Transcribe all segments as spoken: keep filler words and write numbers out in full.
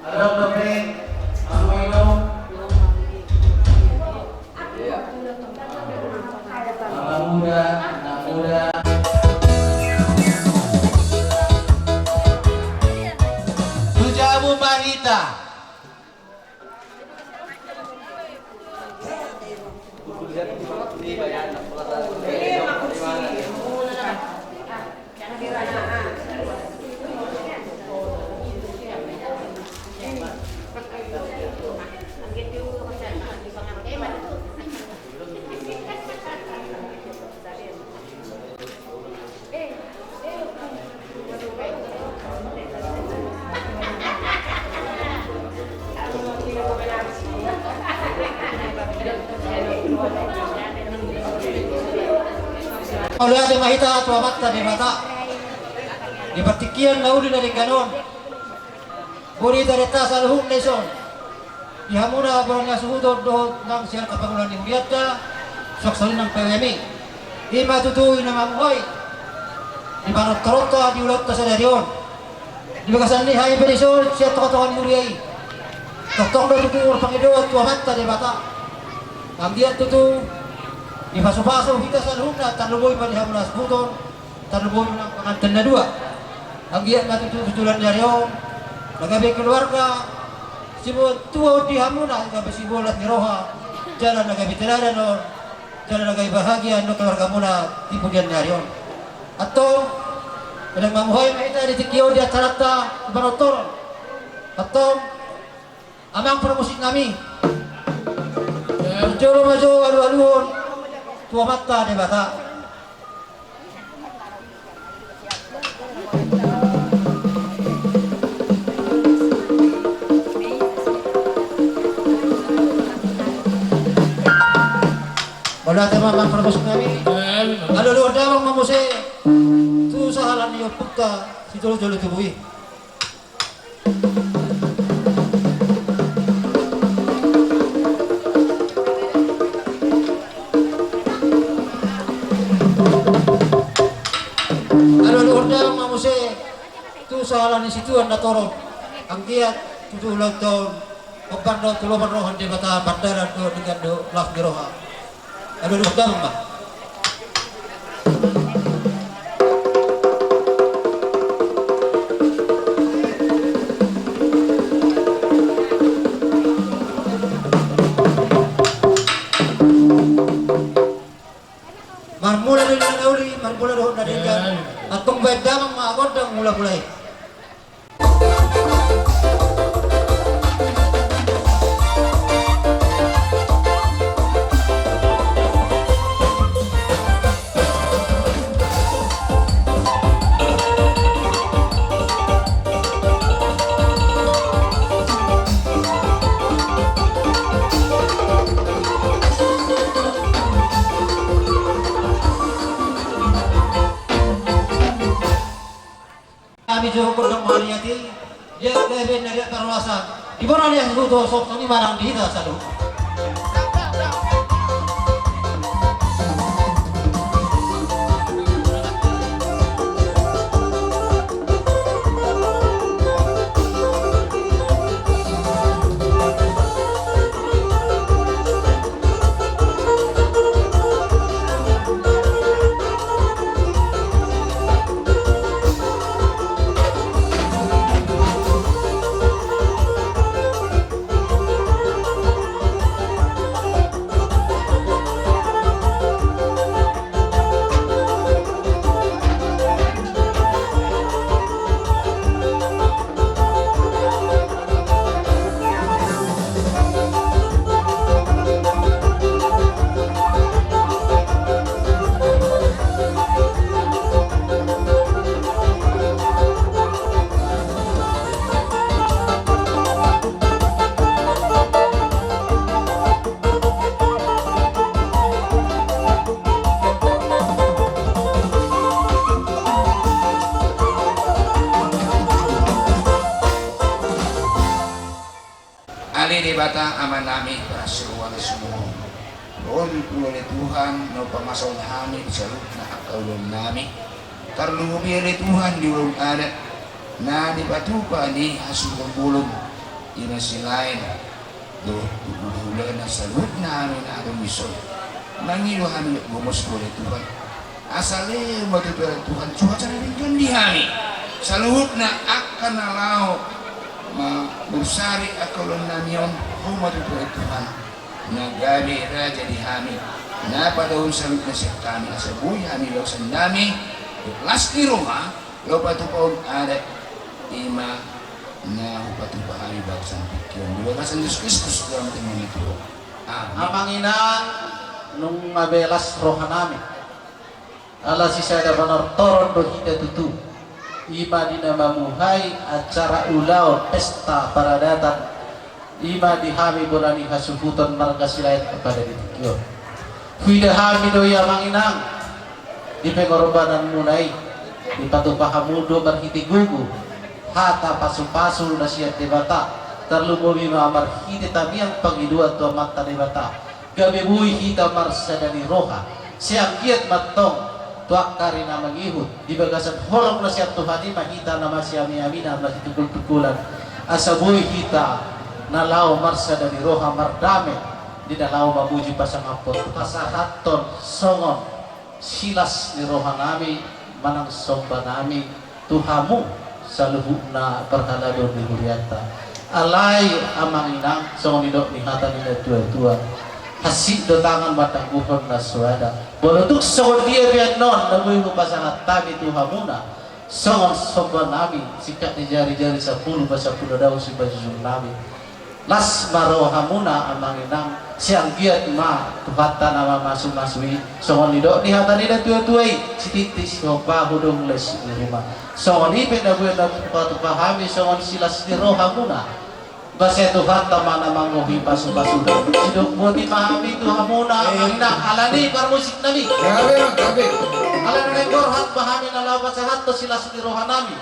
Adong dope, Amoino. Iya. Anak muda, anak muda. Tu jabu ma hita. Mauliate ma hita tu Amanta Debata di partingkian na uli na denggan on. Boi tarenta saluhutna dison di hamuna bola ni hasuhuton dohot nang sian angka pangula ni hurianta, suang songon i nang pawehami. I ma tutu i na mamuhai di panortoronta di ulaonta sadari on. Di bagasan ni hami pe dison sian tongatonga ni huria i, tongtong do tutu marpangidoan tu Amanta Debata, anggiat tutu dipasupasu hita saluhutna, tarlumobi ma di hamuna hasuhuton, tarlumobi ma nang panganten na dua. Anggiat ma tutu tu joloan ni ari on na gabe keluarga siboan tua on di hamuna, gabe siboan las ni roha jala na gabe teladan on, jala na gabe bahagia do keluargamuna di pudian ni ari on. Antong, unang mamuhai ma hita di tingki on di acaranta di panortoron. Antong, amang parmusik nami, jolo ma jo alualuhon tu Amanta Debata. Mauliate ma amang parmusik nami. Alualuhon damang ma muse tu sahala ni ompunta sijolojolo tubu i. Alualuhon damang ma muse tu sahala ni situan na torop, anggiat tutu ulaonta on hombar dohot tu lomo ni roha ni Debata, mardalan dohot denggan dohot las ni roha. Aduh, aduh, damang ma. Marmula do na uli, marmula dohot na denggan. Antong baen damang ma gondang mulamula i. Hami jo gondang mauliate, dia gabe na dia parhorasan. Di bona dia suhu tu sop ni manang di hita sadu. Ale Debata Amanami, parasiroan sumurung. Ro do Tuhan, na pamasahon hami di saluhutna angka ulaonnami. Tarlumobi ale Tuhan di ulaon adat na nipatupa ni hasuhuton bolon Ima Silaen dohot hulahula saluhutna hami na adong dison. Mangido hami gomos tu ale Tuhan. Asa lehon ma tu ale Tuhan cuaca na denggan di hami. Saluhutna angka na laho mamursari angka ulaon nami on, ho ma tu ale Tuhan na gabe raja di hami. Na padaon saluhutna sian hami asa boi hami laosan dame, las ni roha, laho patupahon adat, ima na hupatupa hami bagasan tingki on. Di bagasan Jesus Kristus Tuhan nami tu ho. Amin. Amang inang, nunga be las roha nami. Ala sisada panortoron do hita tutu. Ima di na mamuhai acara ulaon pesta paradatan. Ima di hami bona ni hasuhuton marga Silaen pada di tingki on. Huida hami do i amang inang, di pengorbananmuna i, dipatupa hamu do marhite gogo hata pasupasu na sian Debata, tarlumobi ma marhite tangiang pangidoan tu Amanta Debata. Gabe boi hita marsada ni roha, sai anggiat ma antong tu angka ari na mangihut, di bagasan holong na sian Tuhan i ma hita na masiami-ami na masitungkol-tungkolan, asa boi hita na laho marsada ni roha mardame, di na laho mamuji pasangaphon pasahathon songon silas ni roha nami manang somba nami tu hamu saluhutna parhalado ni hurianta. Alai amang inang, songon nidok ni hata ni na tua-tua, hansit do tangan manangguhon na so ada. Molo tung songon dia pe annon na boi hupasahat hami tu hamuna songon somba nami, singkat ni jari-jari sampulu pasampulu dao simanjujung nami. Las ma rohamuna amang inang, sai anggiat ma Tuhanta na mamasu-masu i, songon nidok ni hata ni na tua-tua i, sititi sihompa hudung les ni ruma. Songon i pe na boi na hupatupa hami songon silas ni rohamuna. Basa Tuhanta ma na mangohi pasu-pasuna. Sidok boti ma hami tu hamuna amang inang, alani parmusik nami. Gabe, gabe. Alana naeng borhat ma hami na laho pasahathon silas ni roha nami.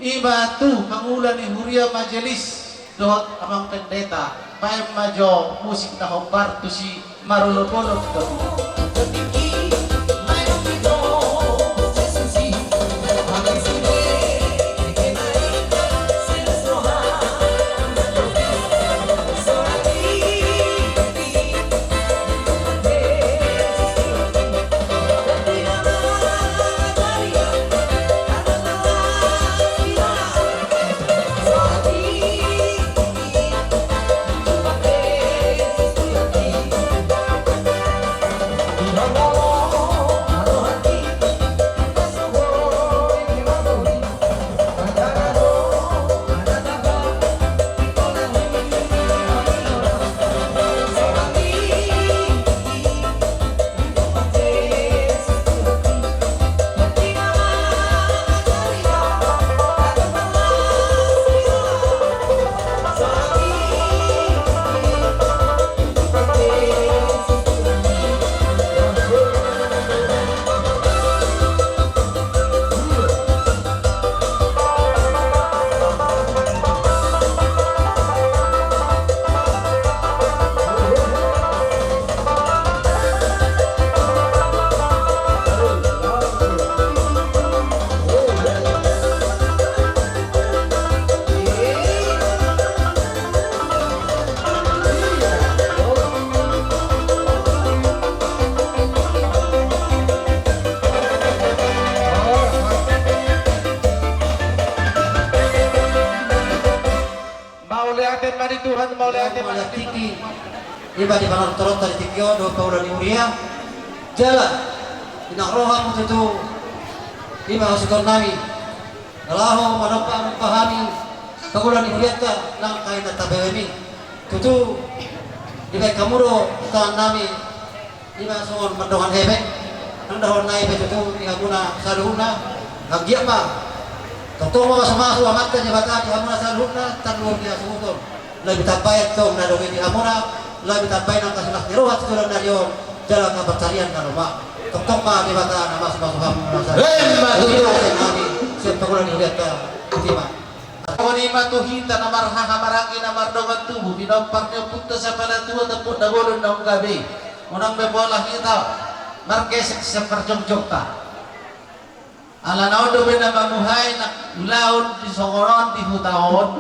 Ima tu pangula ni huria majelis dohot amang pendeta, baen ma jo musik na hombar tusi marolop-olop do. Mauliate ma di Tuhan, mauliate ma di Tuhan. Ima di panortoronta di tingki on dohot pangula ni huria. Jala inang roha ma tutu ima hasuhuton nami na laho manompa-nompa hami pangula ni hurianta nang kaina tabebe mi. Tutu dibaen hamu do tangan nami. Ima songon mandongan hepeng nang dohonon nai pe tutu di hamuna saluhutna. Anggiat ma tongtong ma masu-masu Amanta Debata di hamuna saluhutna, tarlumobi di hasuhuton. Lobi tambai antong na dongani di hamuna, lobi tambai nang angka silas ni roha tu joloan ni ari on jala angka pansarian na lomak. Tongtong ma Debata na masu-masu hamuna saluhutna. Emma tutu. Sian pangula ni hurianta. Ima. Songon i ma tu hita na marhaha maranggi na mardongan tubu, pinompar ni ompunta Sapala Tua, tampuk na bolon naung gabe, unang be pola hita margesek sian parjongjongta. Alana on dope na mamuhai na ulaon di songon on di huta on.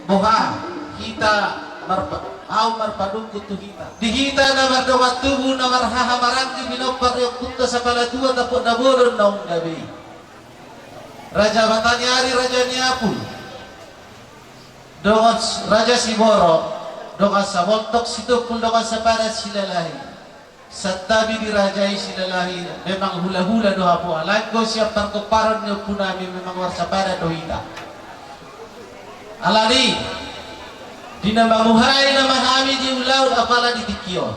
Boha Hita marpa-, ahu marpanungkun tu hita. Di hita na mardongan tubu, na marhaha maranggi, pinompar ni ompunta Sapala Tua, tampuk na bolon naung gabe i. Raja Bataniari, Raja Niapul, dongan s-, Raja Siboro, dongan Sabontok, Sitompul, dongan Sapadan, Silalahi. Santabi di raja i, Silalahi, memang hulahula do hamu, alai anggo sian pargomparan ni ompunami memang marsapadan do hita. Alani, di na mamuhai nama hami di ulaon apala di tingki on,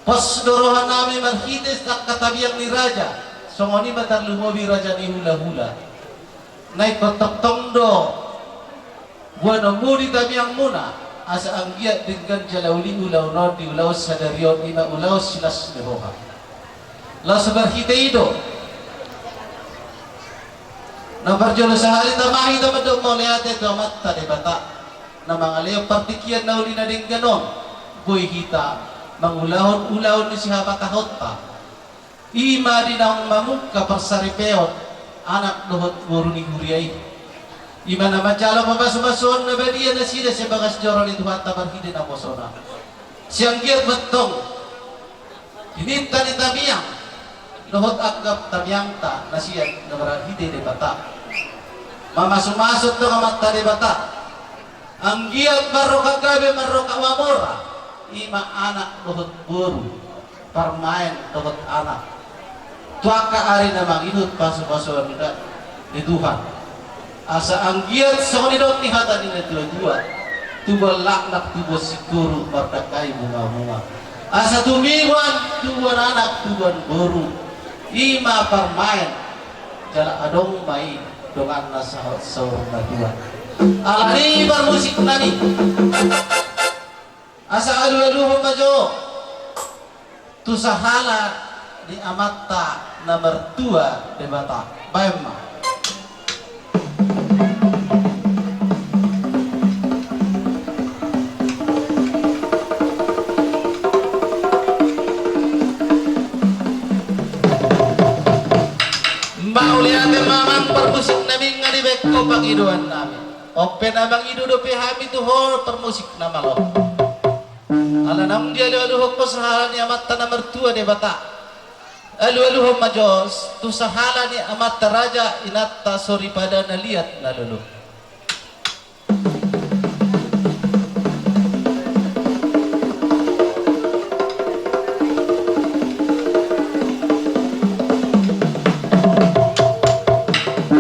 pos do rohanami marhite angka tabiang ni raja, songon i ma tarlumobi raja ni hulahula. Na ingkon tongtong do boanonmu di tabiangmuna, asa anggiat denggan jala uli ulaon on di ulaon sadari on, i ma ulaon silas ni roha. Laos marhite i do na parjolo sahali tama hita mandok mauliate tu Amanta Debata, na mangalehon partingkian na uli na denggan on, boi hita mangulahon ulaon ni sihamatahonta. I ma di naung mamungka parsaripeon anak dohot boru ni huria i. I ma na manjalo pamasumasuon na badia nasida sian bagas joro ni Tuhanta marhite naposona. Sai anggiat ma antong di ninta ni tamiang dohot angka tamiangta na sian na marhite Debata. Mamasumasu antong Amanta Debata. Anggiat marroha gabe, marroha mamora, i ma anak dohot boru, parmaen dohot anak, tu angka ari na mangihut pasupasuon ni Tuhan. Asa anggiat songon nidok ni hata ni natuatua, tubuan laklak, tubuan singkoru, mardangkai bungamunga. Asa tumibuan tubuan anak, tubuan boru, i ma parmaen, jala adong ma i donganna sahat saur matua. Alani i parmusiknami, asa alualuhon ma jo tu sahala ni Amanta na martua Debata. Baen ma. Mauliate ma amang parmusiknami, nunga dibaen ho pangidoannami. On pe na mangido dope hami tu ho parmusik na malo. Ala naung dialualuhon ho sahala ni Amanta na martua Debata, alualuhon ma jo tu sahala ni amanta raja, inanta soripada na liat na lolo.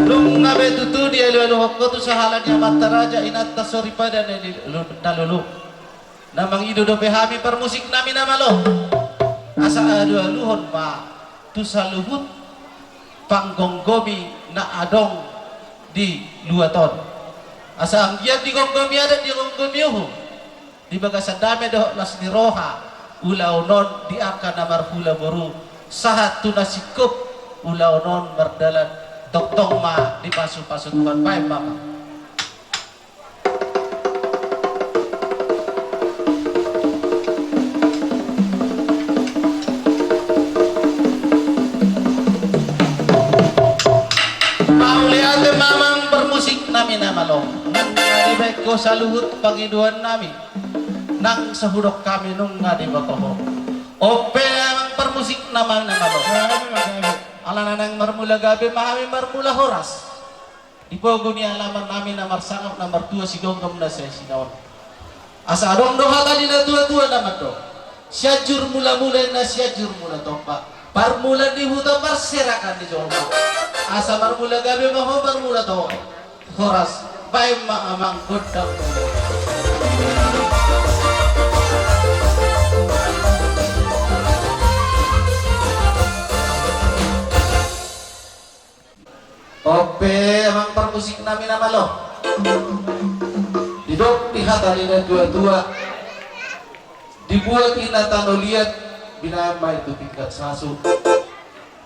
Nunga be tutu dialualuhon ho tu sahala ni amanta raja, inanta soripada na li-, lu-, na lolo. Na mangido dope hami parmusiknami na malo. Asa alualuhon ma tu saluhut panggomgomi na adong di luat on. Asa anggiat digomgomi adat, digomgomi uhum, di bagasan dame dohot las ni roha ulaon on di angka na marhula boru, sahat tu na singkop ulaon on mardalan, tongtong ma dipasupasu Tuhan. Baen ma amang. Mauliate ma amang parmusiknami na malo. Nunga dibaen ho saluhut pangidoannami. Nang sahudok hami nunga diboto ho. On pe amang parmusiknami na malo. Alana naeng marmula gabe ma hami, marmula horas. Di pogu ni alamannami na marsangap na martua Sigomgom na Saesina on. Asa adong do hata ni natuatua na mandok: Sianjur mulamula inna, Sianjur mula tompa, parmulaan ni huta, parserahan ni jolma. Asa marmula gabe ma ho, marmula ho-, horas. Baen ma amang gondang. On pe amang parmusiknami na malo. Didok di hata ni natuatua: Dibuat inna tano liat, binaen ma i tu pinggan sasu.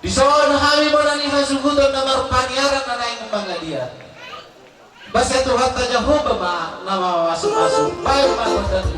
Dison hami bona ni hasuhuton na marpaniaran na naeng mangaliat. Basa Tuhanta Jahowa ma na mamasumasu. Baen ma gondang.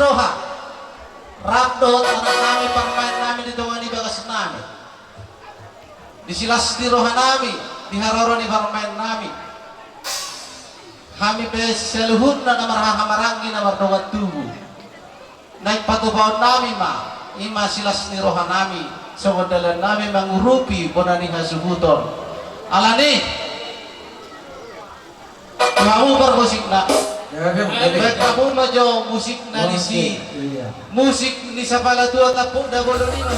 Roha, rap dohot anak nami, parumaen nami di tonga ni bagas nami, di silas ni roha nami, di haroro ni parumaen nami. Hami pe saluhutna na marhahamaranggi na mardongan tubu, naeng patupaon nami ma, i ma silas ni roha nami, songon dalan nami mangurupi bona ni hasuhuton. Alani i, tu hamu parmusikna. Baen hamu ma jo musikna disi. Musik ni Sapala Tua Tampuk Na Bolon i ma.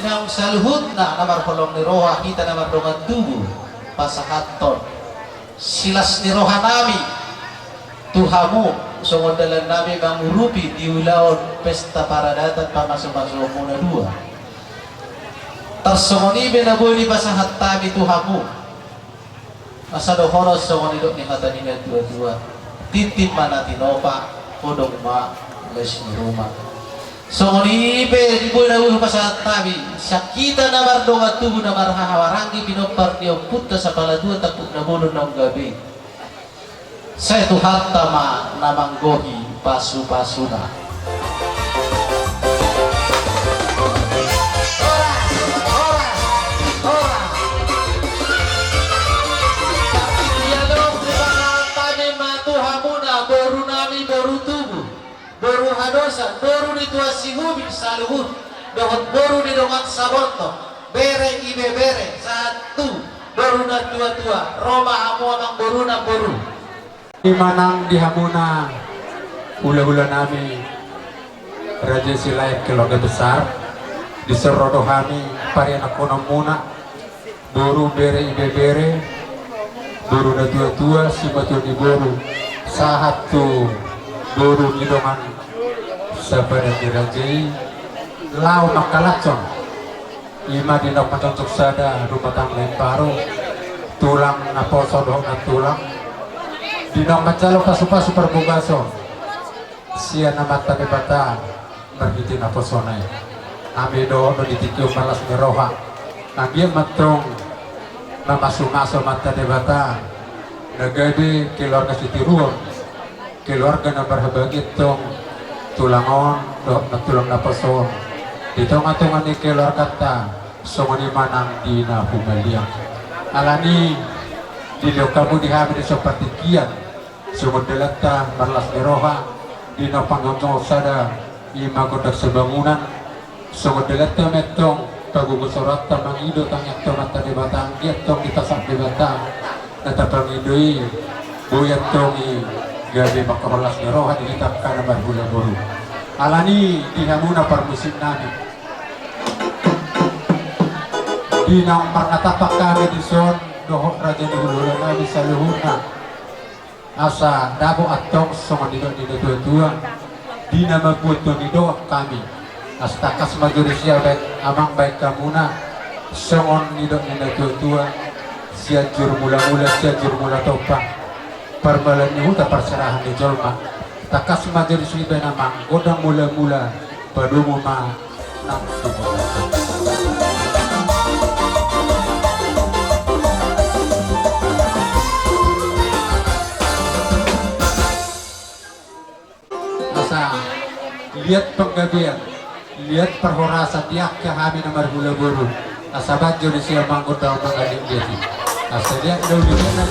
Naung saluhutna na marholong ni roha, hita na mardongan tubu, pasahathon silas ni roha nami tu hamu, songon dalan nami mangurupi di ulaon pesta paradaton pamasumasuonmuna dua. Tarsongon i pe na boi dipasahat hami tu hamu. Asa dohonon songon nidok ni hata ni natuatua: Tintin ma na tinopa, hodong ma les ni ruma. Songon i pe di boi na boi hupasahat hami, sian hita na mardongan tubu na marhahamaranggi, pinompar ni ompunta Sapala Tua Tampuk Na Bolon naung gabe i. Sai Tuhanta ma na manggohi Pasu-pasuna. Horas, horas, horas. Tapi dia dong, terima kasih ma tu hamuna, boru nami, boru tubu, boru hadosan, boru ni tua Sihubi saluhut, dohot boru ni dongan sabontok, bere ibebere, sahat tu boru na tua-tua, ro ma hamu amang boru, namboru. I ma nang di hamuna hula-hula nami, Raja Silaet keluarga besar, dison ro do hami parianakkononmuna, boru, bere ibebere, boru na tua-tua, simatua ni boru, sahat tu boru ni dongan sabadan ni raja i, laho mangkalashon. I ma di naung manjojok sada rumah tangga imbaru, tulang naposo dohot nantulang, di naung manjalo pasu-pasu parbogason sian Amanta Debata marhite naposona i. Hami dohot do di tingki on marlas ni roha, anggiat ma antong mamasu-masu Amanta Debata na gabe keluarga sitiruon, keluarga na marhabagia antong tulang on dohot nantulang naposo on di tonga-tonga ni keluarganta, songon i ma nang di na humaliang. Alani i, dilehon hamu di hami dison partingkian, songon dalanta marlas ni roha, di naung panjojok sada, i ma gondang sabangunan, songon dalanta ma antong pagogo soranta mangido tangiangta tu Amanta Debata, anggiat antong dipasahat Debata na tapangido i, boi antong i gabe mangkorhon las ni roha di hita angka na marhula boru. Alani i, di hamuna parmusik nami, di naung marnatampak hami dison dohot raja ni hula-hula nami saluhutna, asa dapot antong songon nidok ni na tua-tua, di na mambuat do nidok hami. Asa tangkas ma jolo sian baen amang, baen hamuna, songon nidok ni na tua-tua, Sianjur Mula-mula, Sianjur Mula Tompa, parmalan ni huta, parserahan ni jolma. Tangkas ma jolo sibaen amang, gondang mula-mula, padomu ma nang tu mula. Asa liat panggabean, liat parhorasan di angka hami na marhula boru. Asa baen jolo sian amang gondang mangaliat-liat i. Asa liat do di mana.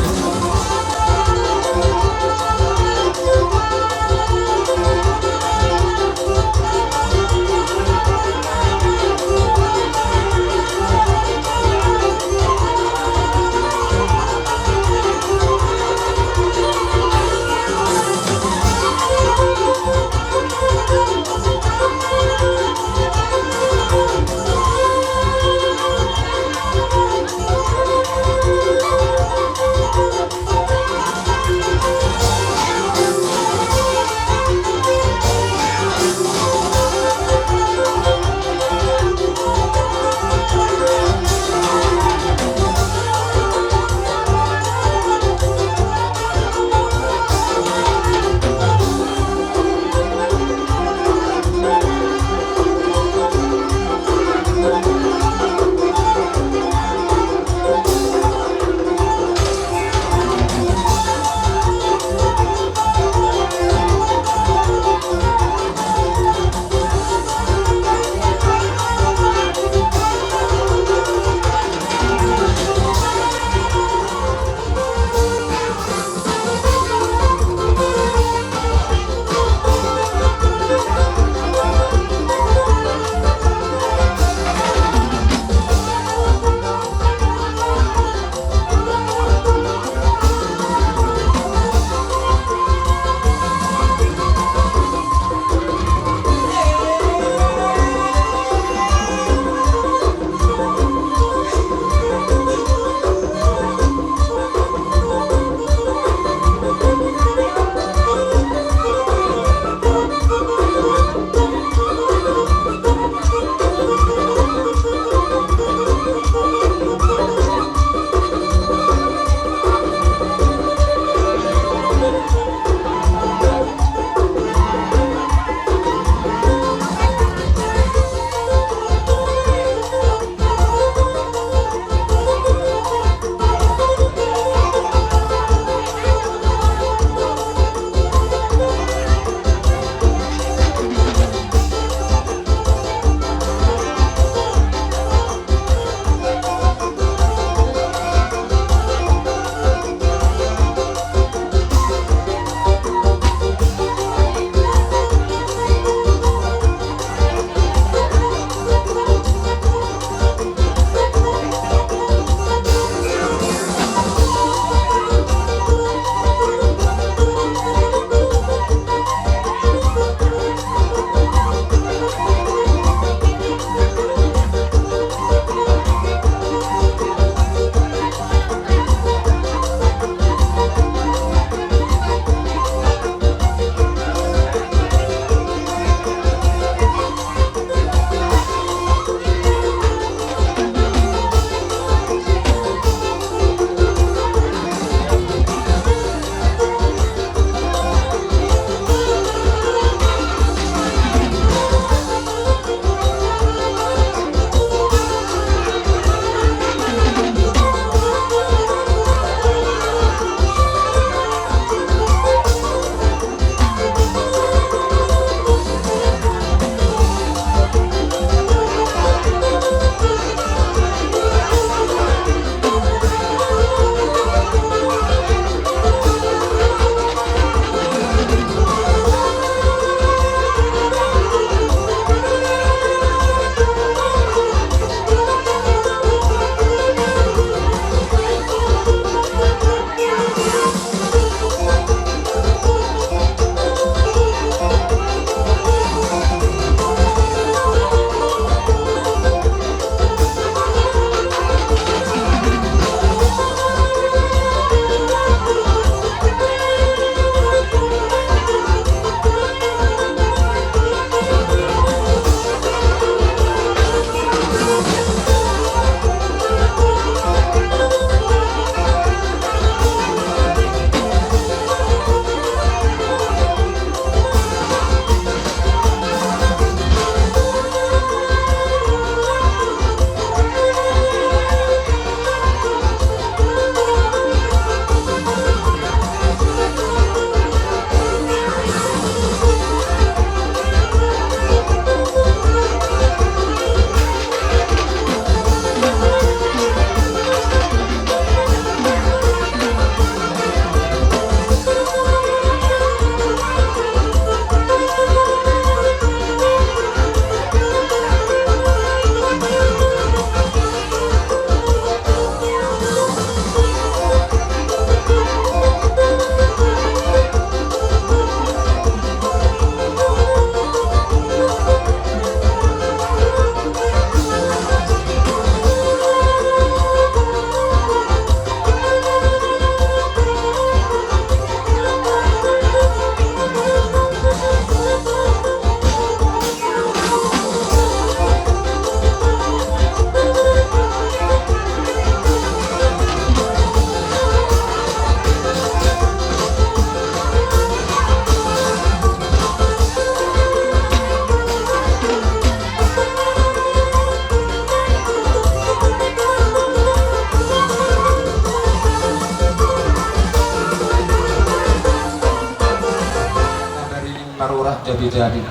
Jadi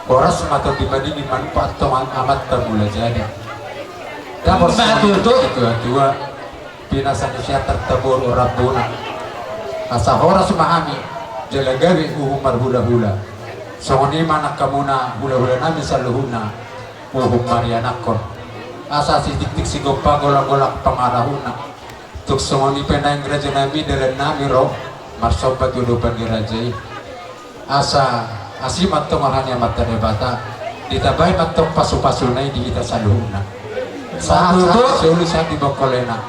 horas ma tong di madingin manumpak antong amanta Mulajadi. Dapot ma tutu. Tua-tua pinasahat ni si antar taboru rambuna. Asa horas ma hami jala gabe uhum marhula-hula. Songon i ma nang hamuna hula-hula nami saluhutna. Uhum marianakhon. Asa sitiktik sigompa golang-golang pangarahutna. Tung songon i pe naeng raja nami dalan nami ro marsomba tu adopan ni raja i. Asa asi ma antong roha ni Amanta Debata, ditambai ma antong pasu-pasuna i di hita saluhutna. Sahat-sahat di solu sahat di bongkolena.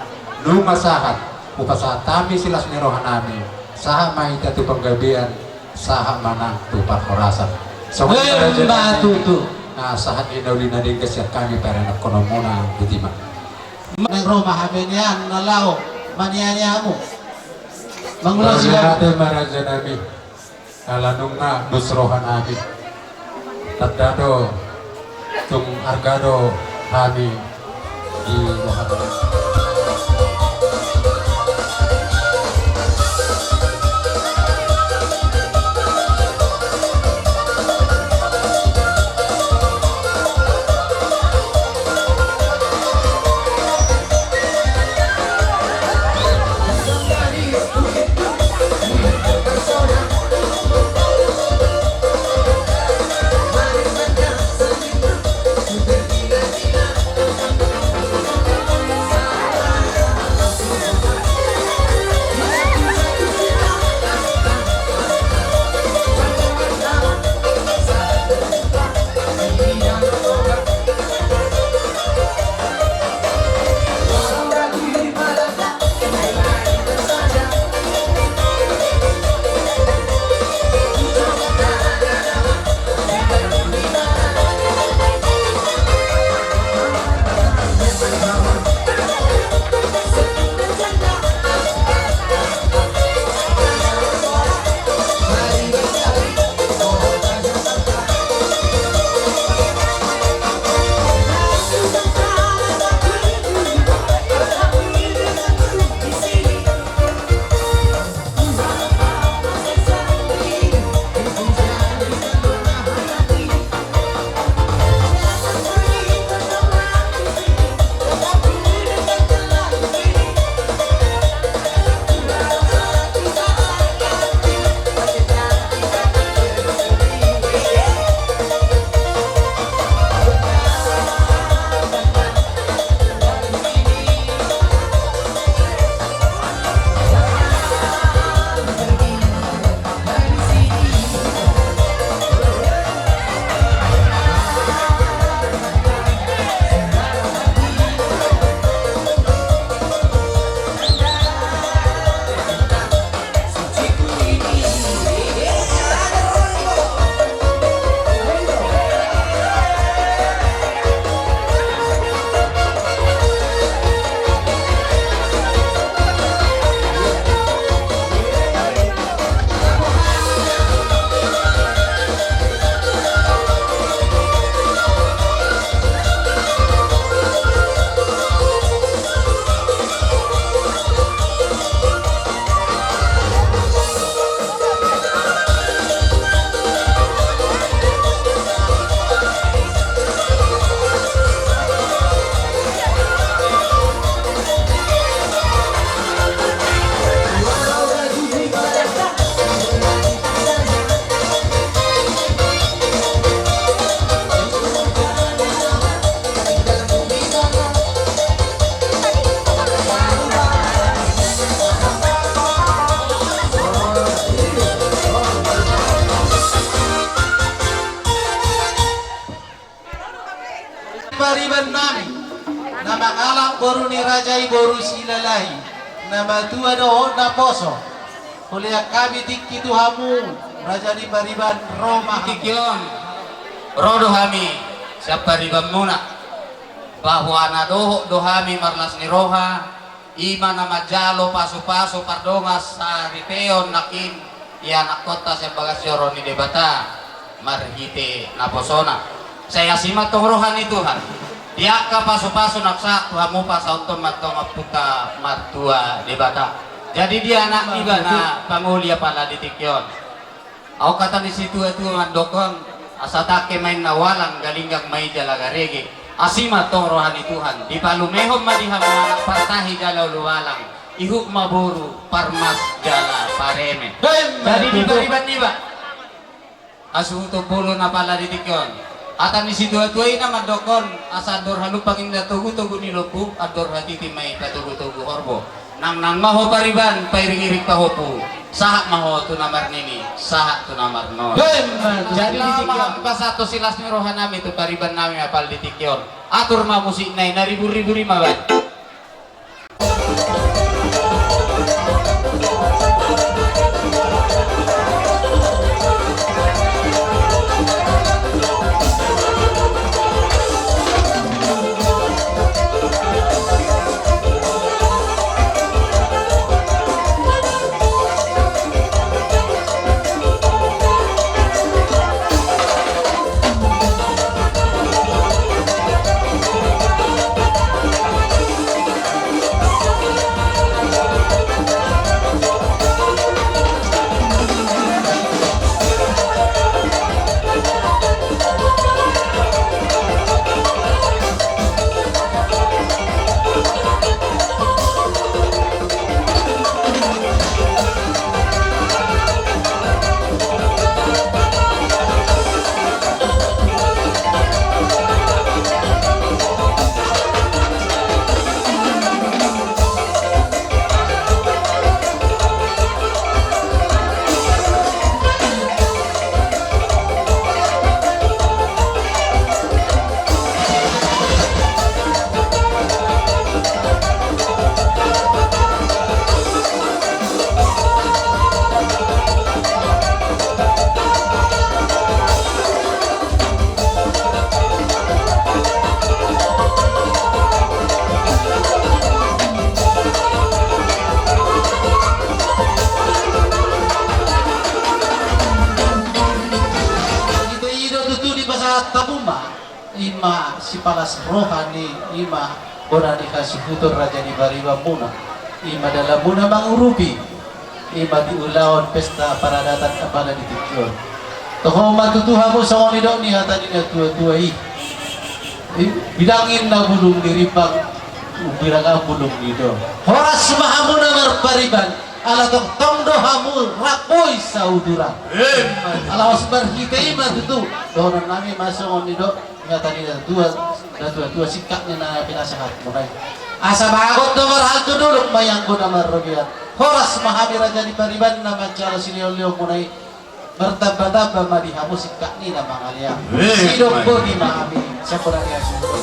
Nunga sahat hupasahat hami silas ni roha nami. Sahat ma hita tu panggabean, sahat ma nang tu parhorasan. Songon i ma raja nami. Tutu. Sahat ni na uli na denggan sian hami paranakhononmuna, botima. Naeng ro ma hami nian na laho maniani hamu. Mangula sidang. Raja nami. Ala nunga dos roha nami. Tanda do tung arga do hami di roha nami. Pariban nami, na mangalap boru ni raja i boru Silalahi, na matua dohot naposo. Hulean hami tingki tu hamu, raja ni pariban, ro ma hamu. Tingki on ro do hami sian paribanmuna, bahwa na dohot do hami marlas ni roha, i ma na manjalo pasu-pasu pardongan saripeon nangkin ianakhonta sian bagas joro ni Debata marhite naposona. Sai asi ma antong roha ni Tuhan. Di angka pasu-pasu na sahat tu hamu pasahathon ma antong Ompunta Martua Debata. Jadi dia anak ibana pangoli apala di tingki on. Adong hata ni situatua mandokhon, asa tangke ma inna walang, galinggang ma i jala garege. Asi ma antong roha ni Tuhan, dipalumehon ma di hamu anak partahi jala ulualang, ihut ma boru parmas jala pareme. Jadi di pariban niba, hasuhuton bolon apala di tingki on. Hata ni situatua i na mandokhon, asa andor halumpang inna togutogu ni lombu, andor hatiti ma i patogutogu horbo. Nangnang ma ho pariban, pairingiring pahompu, sahat ma ho tu na marnini, sahat tu na marnono. Jadi di tingki on, pasahat silas ni rohanami tu paribannami apala di tingki on. Atur ma musikna i, na ribur-ribur i ma baen. Ito i do tutu dipasahat hamu ma. I ma sipalas roha ni, i ma bona ni hasuhuton raja ni paribanmuna, i ma dalanmuna mangurupi, i ma di ulaon pesta paradatan apala di tingki on. Toho ma tutu hamu songon nidok ni hata ni natuatua i. I, bidang inna bulung ni rimbang, umbirang bulung ni do. Horas ma hamu na marpariban, ala tongtong do hamu rap boi sauduran. Ala horas marhite i ma tutu dohononnami ma songon nidok ni hata ni natuatua, natuatua singkat ni na pinasahatmuna i. Asa bagot do marhal tu dolok ma i anggo na marrobean. Horas ma hami raja ni pariban na manjalo silehonlehonmuna i. Martambatamba ma di hamu singkat ni na mangalean. Sidok bodi ma hami. Sampurna ni hasuhuton.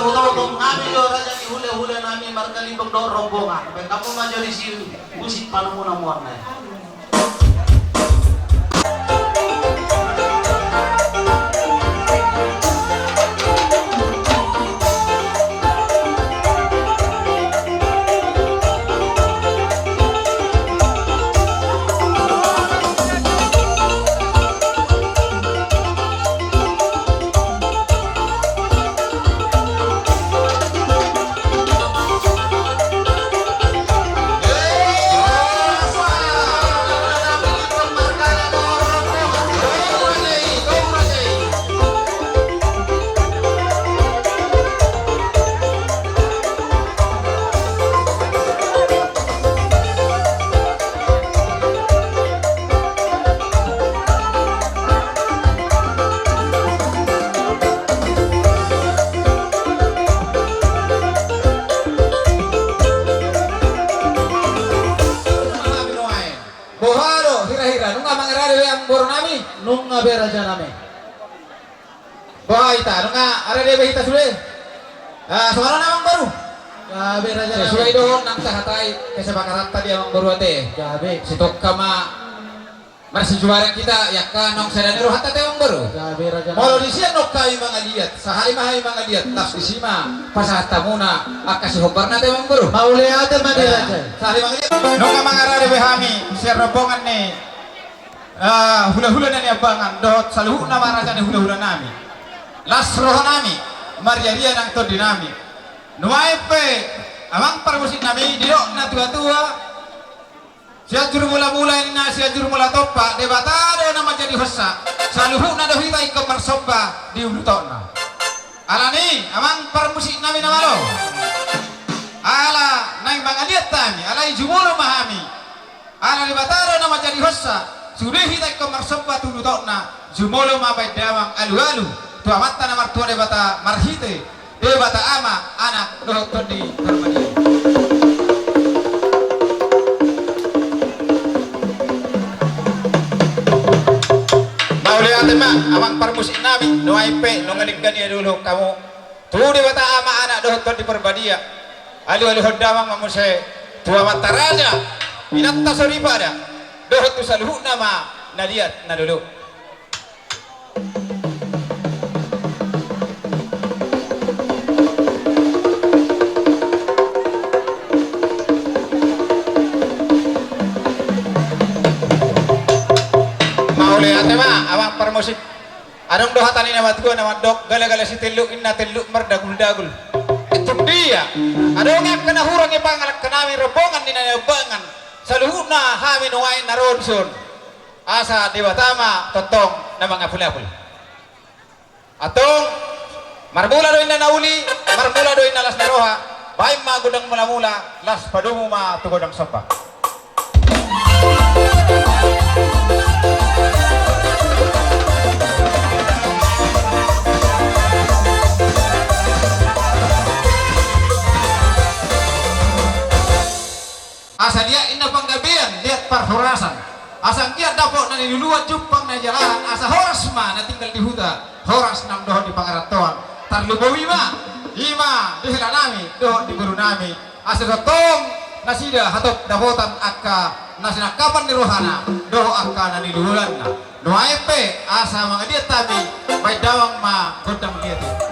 Hutoto nami do raja ni hulahula nami margalimbong dohot rombongan. Baen hamu ma jo disi musik panungkunan muna. Boha do hira-hira, nunga mangarade be amangboru nami? Nunga be raja nami. Boha hita, nunga arade be hita sude? Ah, songon on amangboru. Gabe raja nami. Sesuai dohot nang tahatai kesepakatanta di amangboru ate. Gabe. Sitongka ma marsijuara hita, i angka naung sada ni rohanta ate amangboru. Gabe raja nami. Molo di sian on hami mangaliat, sahali ma hami mangaliat, laos disi ma pasahat hamuna angka sihombarna ate amangboru. Mauliate ma di raja. Sahali mangaliat. Nunga mangarade be hami sian rombongan ni Ah, hulahula na niambangan dohot saluhutna ma raja ni hulahula nami. Las roha nami, marriaria nang tondi nami. Nuaeng pe amang parmusik nami, didok na tua-tua, Sianjur Mula-mula ninna Sianjur Mula Tompa, Debata do na manjadihonsa, saluhutna do hita ingkon marsomba di ulu totna. Alani amang parmusik nami na malo, ala naeng mangaliat hami, alai jumolo ma hami. Ala Debata do na manjadihonsa, sude hita ingkon marsomba tu ulu totna, jumolo ma baen damang alu-alu tu Amanta na martua Debata marhite Debata Ama, Anak dohot Tondi Porbadia. Mauliate ma amang parmusik nami, nuaeng pe nunga denggan ia diuluhon hamu. Tu Debata Ama, Anak dohot Tondi Porbadia. Alu-aluhon damang ma muse tu amanta raja, inanta soripada, dohot tu saluhutna ma na liat na lolo. Mauliate ma amang parmusik. Adong do hata ni na matua na mandok, gala-gala sitelluk inna telluk mardagul-dagul. Tung dia adong angka na hurang i pangalangka nami rombongan ni na niambangan, saluhutna hami nuaeng na ro dison. Asa Debata ma tongtong na mangapul-apul. Antong, marmula do inna na uli, marmula do inna las ni roha. Baen ma gondang mula-mula, laos padomu ma tu gondang somba. Asa liat inna panggabean, liat parhorasan. Asa anggiat dapot na niluluan, jumpang na nijalahan, asa horas ma na tinggal di huta, horas nang dohot di pangarantoan. Tarlumobi ma, i ma di hela nami dohot di boru nami. Asa tongtong nasida hatop dapotan angka na sinangkapan ni rohana dohot angka na niluluanna. Nuaeng pe asa mangaliat hami, baen damang ma gondang liat i.